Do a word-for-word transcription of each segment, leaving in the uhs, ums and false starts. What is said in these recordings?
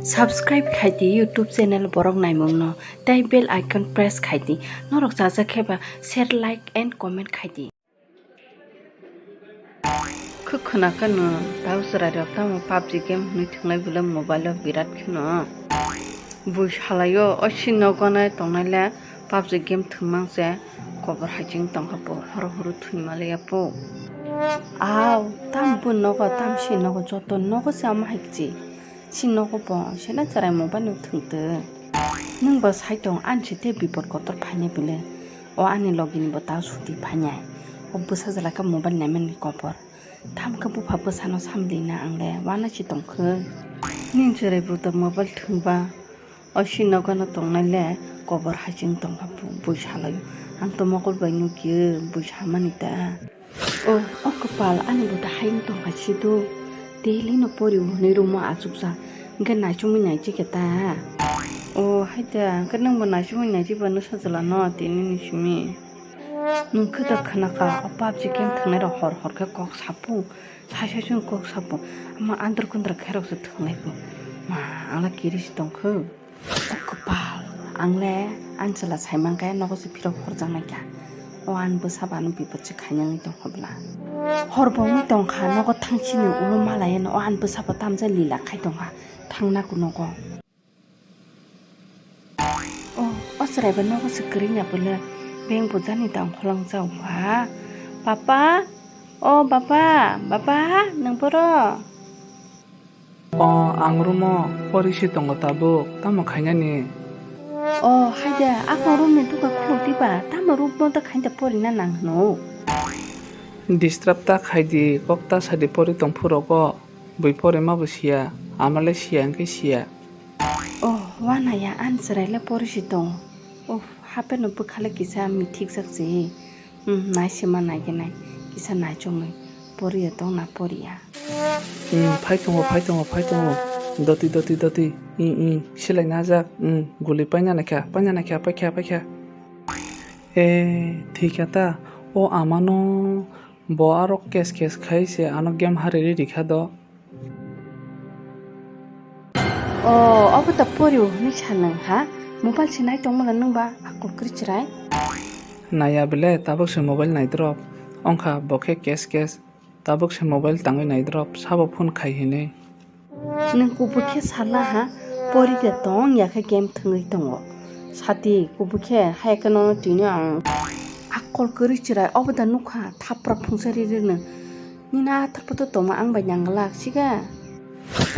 Subscribe khaidi YouTube channel borok naimungno, tei bell icon press khaidi. Norok chajakhe ba share, like and comment khaidi. Khwkhwna kheno tau chwrairok tamo PUBG game hwnwi thwnglai bwle mobile-o birat kheno. Bui salaio o si nogo nai tongnai le PUBG game thwngmang se kobor haiching tongkha po horo horo thwima le ya po. Au tam bo nogo tam si nogo joto nogo se omo hai kchi. Si nogo bo sena chwrai mobile no thwngtwng. Nwng bo sai tong ani se tei bipot kotor phainai bwle. O ani logi ni bo tau suti phainai. O bwsa jala khe mobile naimani kobor. Tamo khe bupha bwsano samdi na ang le uanachi tongkhe. Nini chwrai bo to mobile thwngba. O si nogo no tongnai le kobor haiching tongkha bui salai. Ang to mokol bai nukio bui samani ta. O, o kwpal ani bo da hayung tongkha sido. Daily no pori hwnwi room o achuksa. Hwnkhe naichomwi naichikhe ta. O, hai da, hwnkhe nwng bo naichomwi naichikba nwsa jala no tini ni simi. Nwng khe da khwnakha o PUBG game thwngnai rok hor hor khe kok sapu. Sai sai chwng kok sapu. Ama andar kundra khe rok se thwnglai pu. Ma, ang la kiri si tongkhe. O kwpal, ang le ani chwla sai man khe nogo se phirok horjak nai kha. O ani bwsa bo ano bipot se khainani tongkha bwla. Hor bo wngwi tongkha, nogo thang sini ulo malai no o ani bwsa bo tamjai lila khai tongkha, thang naku nogo. O, o chwrai bo nogo se kwrwi ya bwle, beng bujani tang kholang chao kha. Papa, o papa, papa, nwng boro? O, ang room o pori si tongo tabuk, tamo khainani? O, hai de, akung room ni duka khuluk diba, tamo room no da khain da pori na nang hwno? Disturb ta khai di, kok ta sa di pori tong phuru rogo, bui pori ma bo siya, ama le siya hwnkhe siya. O, wana ya, ani chwrai le pori si tongo. O, hape no bwkha le kisa mithik jak se. Hmm, nai se ma nai khe nai, kisa nai chongwi poriya tong na poriya. Hmm, phai tongo, phai tongo, phai tongo. Doti, doti, doti. Hmm, hmm, silai na jak. Hmm, guli paina naikha, paina naikha, paikha, paikha. E, thikha ta, o amano bo aro kes kes khai se ano game hariri rikha do. O, obo da poriu hwnwi sa nwng ha? Mobile se nai tongmano nwng ba akung kwrwi chwrai? Naiya bele, tabuk se mobile nai drop. Ongkha bo khe kes kes. Tabuk se mobile tangwi nai drop, sabo phone khai hinwi. Nwng kubui khe sala ha? Pori de tong ya khe game thwngwi tongo. Sati kubui khe hai khe nono tini ang akol kwrwi chwrai obo da nukha thapra phungsa ri ri nwng. Nini athar photo tongma ang bai nang glak siga.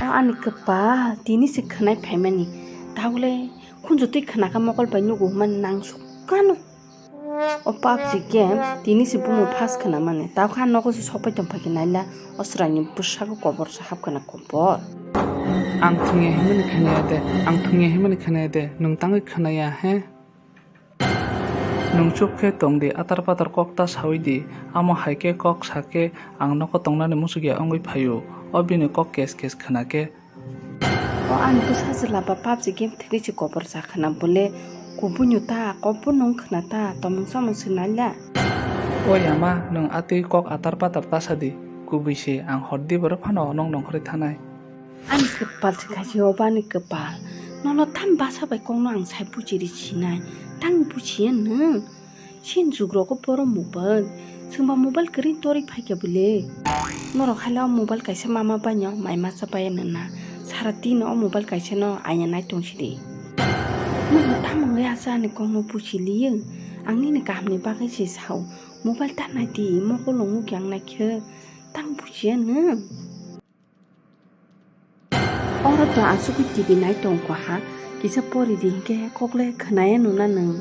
O ani kwpal, tini se khwnai phaimani. Tabukle khunju twi khwnakha mokol bai nugo hwnmani nang sukano. O PUBG game tini se bumo first khwnamani. Tabukha nogo se sokpai tongphai khe naila o chwraini bwsako kobor se hapkhwna kobor. Ang thwngya himani khwnaya de, ang thwngya himani khwnaya de, nwng tangwi khwnaya he? Nwng chup khe tong di, atar patar kok ta saui di, amo hai khe kok sa khe ang nogo tongnani muchukya wngwi phaio, o bini kok kes kes khwna khe. O ani bwsa chwla ba PUBG game thwgwi se kobor cha khwna bole, kubuino ta, kok bo nwng khwna ta, tomung samung se naila. O yama, nwng atwi kok atar patar ta sa di, kubui se ang hor di borok phano nwng nongkhorwi thanai. Ani kwpal se khaisi obo ani kwpal. Nono tam basa bai kokno ang sai buchiri sinai. Tang buchiya nwng? Sin jugrogo boro mobile. Chwngba mobile kwrwi torwi phaikha bwle. Norok haila o mobile kaisa mama baino mai masa bai nana. Sara dino o mobile kaisa no aya nai tong sidi. Nono tamo wngwi asa ani kokno buchi liyo? Ang nini kahamni bagwi se sao. Mobile ta nai di, mokol wngwi ang naikhe. Tang buchiya nwng? Oro to asugwi T V nai tongkha ha, kisa pori di hinkhe kokle khwnaya nuna nwng.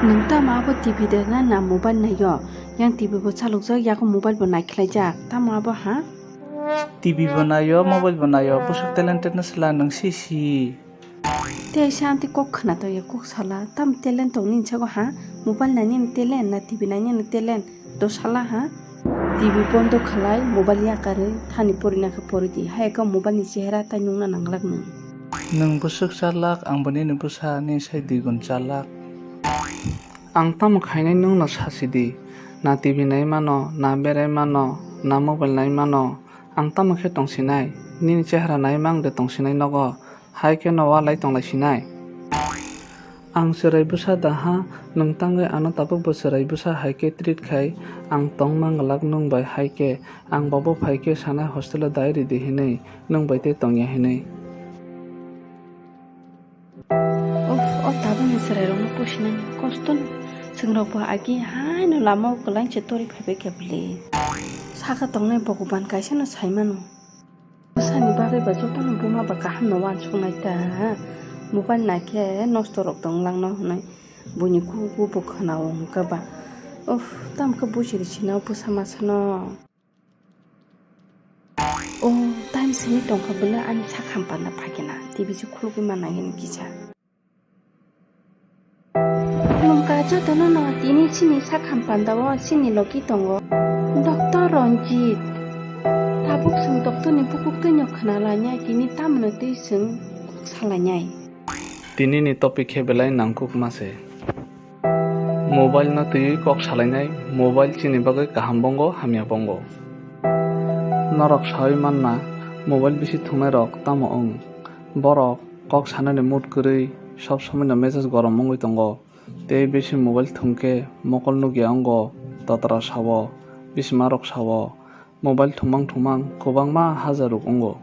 Nwng tamo abo T V de na, na mobile naio? Yang T V bo chalokjak, yago mobile bo naikhlaijak, tamo abo ha? T V bo naio, mobile bo naio, bwswk talented no sla nwng si si. Tei shanti kok khwna tongya kok sala, tam talent tong nini sago ha? Mobile nainani talent na T V nainani talent? Do sala ha? T V bondo khalai, mobile yakarwi, thani porina khe poridi, hayaka mobile ni chehera tai nungna nanglak nwng. Nwng bwswk chalak, ang bo nini bwsa, nini sai dui gun chalak. Ang tamo khainai nwngno sasidi, na T V nai mano, na berai mano, na mobile nai mano, Ang tamo khe tongsinai? Nini chehra naimang de tongsinai nogo, hai khe no walai tonglaisinai. Ang chwrai bwsa da ha, nwng tangwi ano tabukbo chwrai bwsa hai khe treat khai, ang tongma glak nwng bai hai khe, ang bobo phai khe sanai hostel o dai ridi hinwi, nwng bai tei tongya hinwi. Uff, o tabukni chwrairokno pusinani kosto no. Chwngrokbo agi haino lamao kwlainse torwi phaibai khe bwle. Saka tongnai Bhogoban kaisano saimano. Bwsani bagwi ba jotono buma ba kahamno uansuknai ta. Mobile naikhe nosto rok tong langno hwnwi buini kuku bo khwnao hwnkhe ba. Uff, tamo khe buchiri sina bwsa masano. O, time simi tongkha bwle ani sak ham panda phaikhe na, T V se khulugwi manna hini kisa. Khulumkha jotono no tini chini sak ham panda o chini logi tongo. Doctor Ranjit, tabuk chwng doctor ni bukuk twi no khna lainai, tini tamno twi chwng kok sa lainai. Tini ni topic khe belai nangkukma se. Mobile no twiwi kok salainai, mobile chini bagwi kaham bongo, hamya bongo. Norok sawi manna, mobile bisi thwngnairok tamo wng? Borok kok sanani mood kwrwi, sob somoino mejaj gorom wngwi tongo. Tei bisi mobile thwngkhe mokol nukya wngo, totra sao, bisimarok sao, mobile thwngmang thwngmang kwbangma hajar rok wngo.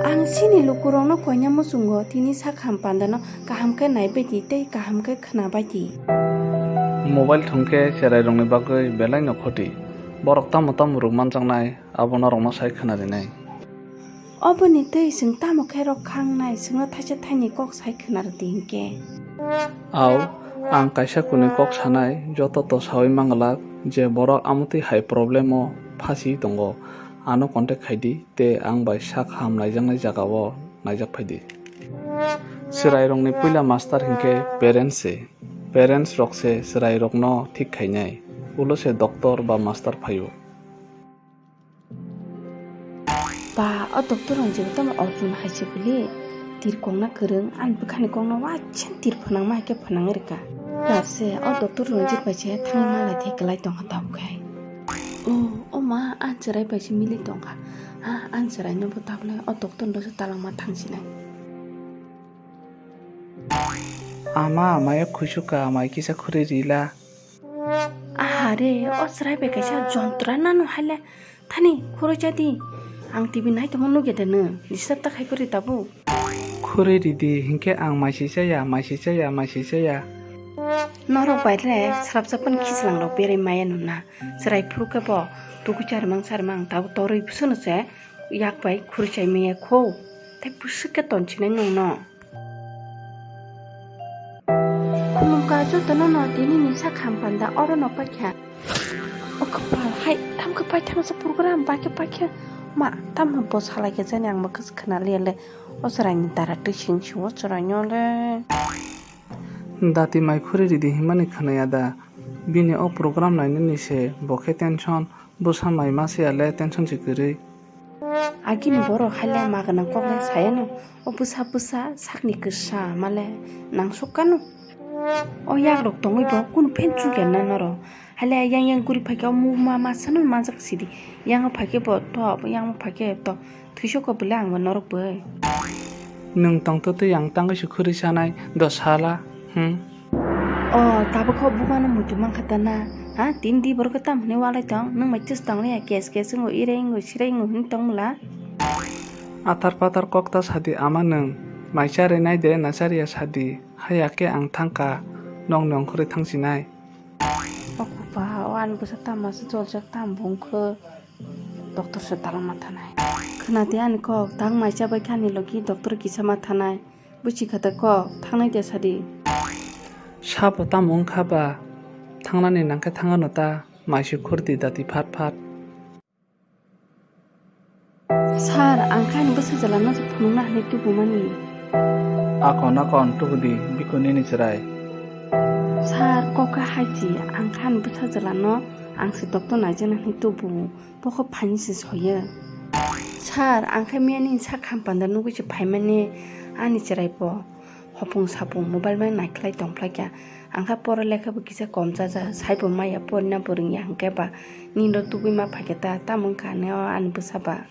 Ang chini lukurokno koina muchungo, tini sak ham pandano kaham khe naibaidi tei kaham khe khnabaidi. Mobile thwngkhe cherairokni bagwi belaino khoti. Borok tamo tamo rwk manjaknai, abo norokno sai khnarinai. Oboni tei chwng tamo khe rok khangnai, chwngno thaisa thaini kok sai khna rwdi hinkhe. Au, ang kaisa kwnwi kok sanai, joto to saui manglak je borok amotwi hai problem o phasi tongo. Ano contact khaidi tei ang bai sak ham naijaknai jagao naijak phaidi. Chwrairokni puila master hinkhe parents se. Parents rok se chwrairokno thik khainai. Ulo se doctor ba master phaio. Ba, o doctor rok jebo tamo Arjun hai se bwle, tir kongna kwrwng, ani bwkhani kokno waisa tir phwnangma hai khe phwnangwi rwkha. Tar se o doctor Ranjit bai se thangwi malai thai kwlai tongkha tabuk hai. O, o ma, ani chwrai bai se mili tongkha. A, ani chwraino bo tabukle o doctor no se talangma thangsinai. Ama, maya khuisukha, mai kisa khuri rila. Aha re, o chwrai bai kaisa jontra nanu haile thani khurui chadi. Ang T V nai tongma nugya de nw, disturb ta khai kwrwi tabuk. Khurui ridi, hinkhe ang maisi chaya, maisi chaya, maisi chaya. Norok bai le srapsa phano khichlang rok berai maya nuna. Chwrai phuru khe bo tuku charimang charimang tabuk torwi bwswk no se yak bai khurui chai maya kho. Tei bwswk khe tonsinai nwng no. Khulumkha jotono no tini ni sak ham panda oro no paikha. O kwpal hai, tamo khe paithangsa program, paikhe paikhe ma, tamo bo salai khe jani ang mwkhas khna liya le. O chwraini dara twi sing sing o chwraino le. Dati mai khuri ridi himani khwnaya da? Bini o program nainani se bo khe tension, bwsa mai ma se ya le tension se kwrwi. Agini borok haile ma gwnang kok le sayano, o bwsa bwsa sakni kwsa male nangsukkano. O yagrok tongwi bo kunu phen chukya na norok. Haile yang yang guri phaikhe o muma masano manjak sidi. Yang phaikhe bo to, yang phaikhe to. Thwisoko bwle ang bo norok bai. Nwng tongtwtwi ang tangwi se khuri sanai do sala, hmm? O, tabuk kho bumano muitu mankha ta na? Ha, tini di borok khe tam hwnwi walai tong? Nwng bai twis tong liya, kes kes wngo, irei wngo, sirei wngo hwnwi tong mla? Atar patar kok ta sadi ama nwng, mai charwi nai de na charya sadi, haya khe ang thangkha, nokni ongkhorwi thangsinai. O kupa, o ani bwsa tamo se joljak tam bung khe. Doctor se talangma thanai. Khwnadi ani kok, tang mai chabai khe ani logi doctor kisa ma thanai. Buchi kha ta kok, thangnai de sadi. Sabo tamo wngkha ba? Thangnani nangkhe thangano ta, mai se khurdi dati phat phat. Sir, ang khe ani bwsa jwlano se phunukna hinwi tubumani. Akon akon tubudi, bikhu nini chwrai. Sir, kok khe hai si, ang khe ani bwsa jwlano ang se doctor naijakna hinwi tubu. Bokho phaini se soyo. Sir, ang khe miya nini sak ham panda nugwi se phaimani, ani chwrai bo hopung sapung mobile bai naikhlai tongphlai kha. Ang kha pora lekha bo kisa kom chaja, saibo maya porina bo rwngya, hwnkhe ba nini rok tubui ma phaikhe ta, tamo wngkha ani o ani bwsa ba.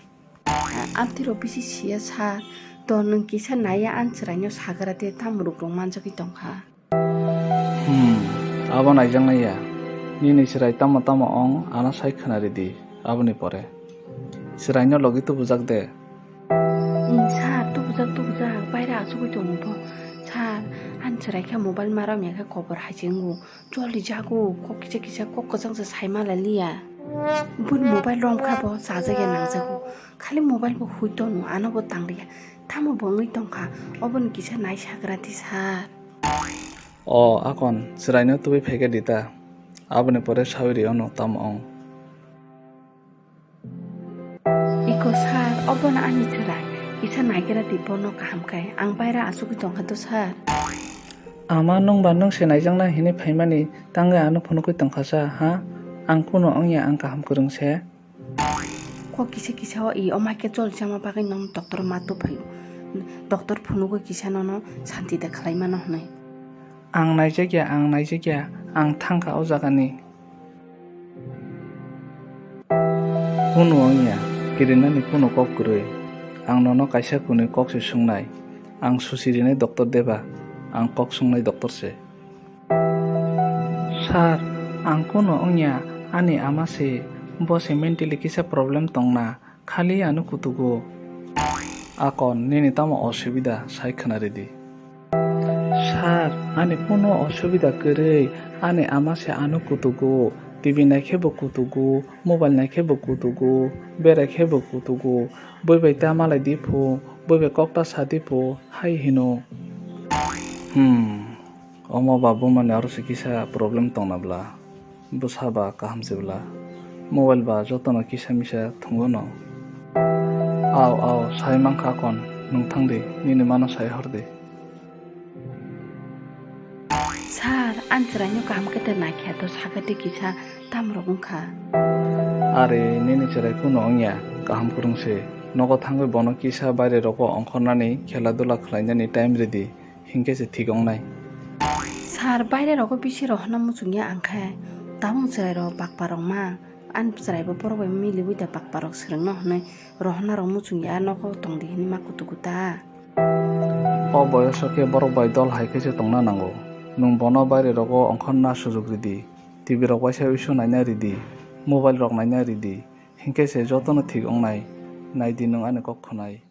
Amtwi rok bisi siya sir, to nwng kisa naiya ani chwraino sagra de, tamo ruk rok manjagwi tongkha. Hmm, abo naijaknai ya. Nini chwrai tamo tamo ong, ano sai khwnari di, aboni pore. Chwraino logi tubujak de. Hmm, sir, tubujak, tubujak, baire achugwi tongo bo. Sir, ani chwrai khe mobile ma romya khe kobor hai se wngo. Choli jago, kok kisa kisa kok kwchang se sai ma lai liya. Bun mobile rom kha bo, chajakya nangjago. Khali mobile bo hui tono, ano bo tang liya. Tamo bo wngwi tongkha, oboni kisa nai sagra di sir. O, akon, chwraino tubui phaikhe di ta. Aboni pore saui ri ono tamo ong. Iko sir, obono ani chwrai. Kisa naigra di bono kaham khe. Ang baira achugwi tongkha to sir. Ama nwng ba nwng se naijakna hinwi phaimani tangwi ano phunukwi tongkha sa, ha? Ang kuno wngya, ang kaham kwrwng se. Kok kisa kisa o i, o mai khe choli chama bagwi nwng doctor ma tubuphaio. Doctor phunugwi kisa nono santi de khlai mano hwnwi. Ang naijakya, ang naijakya, ang thangkha o jagani. Kuno wngya, kirinani kuno kok kwrwi. Ang nono kaisa kwnwi kok se swngnai. Ang susi rinai doctor deba, ang kok swngnai doctor se. Sir, ang kuno wngya, ani ama se, bo se mentally kisa problem tongna, khali ano kutugo. Akon, nini tamo osubida, sai khwnari di. Sir, ani kuno osubida kwrwi, ani ama se ano kutugo, T V naikhe bo kutugo, mobile naikhe bo kutugo, berai khe bo kutugo, bui bai ta malai di phu, bui bai kok ta sa di phu, hai hino. Hmm, omo ba bumani aro se kisa problem tongna bla. Bwsa ba kaham se bla. Mobile ba jotono kisa misa thungo no. Aw, aw, sai mankha kon, nwng thang di, nini mano sai hor di. Sir, ani chwraino kaham khe ta naikha to, sakha di kisa, tamrok wngkha. Are, nini chwrai kuno wngya, kaham kwrwng se. Nogo thangwi bono kisa baire rogo ongkhornani, khela dula khlainani time ridi, hinkhe se thik wngnai. Sir, baire rogo bisi rohorna muchungya ang khe, tabuk chwrai rok bakpa rok ma, ani chwrai bo borok bai miliwi da bakpa rok swrwngno hwnwi rohorna rok muchungya, nogo tongdi hwnwi ma kutugo ta. O boyoso khe borok bai dol hai khe se tongna nango. Nwng bono baire rogo ongkhorna sujuk ridi, T V rok waisa uisu naina ridi, mobile rok naina ridi, hinkhe se jotono thik wngnai. Naidi nwng ani kok khwnai.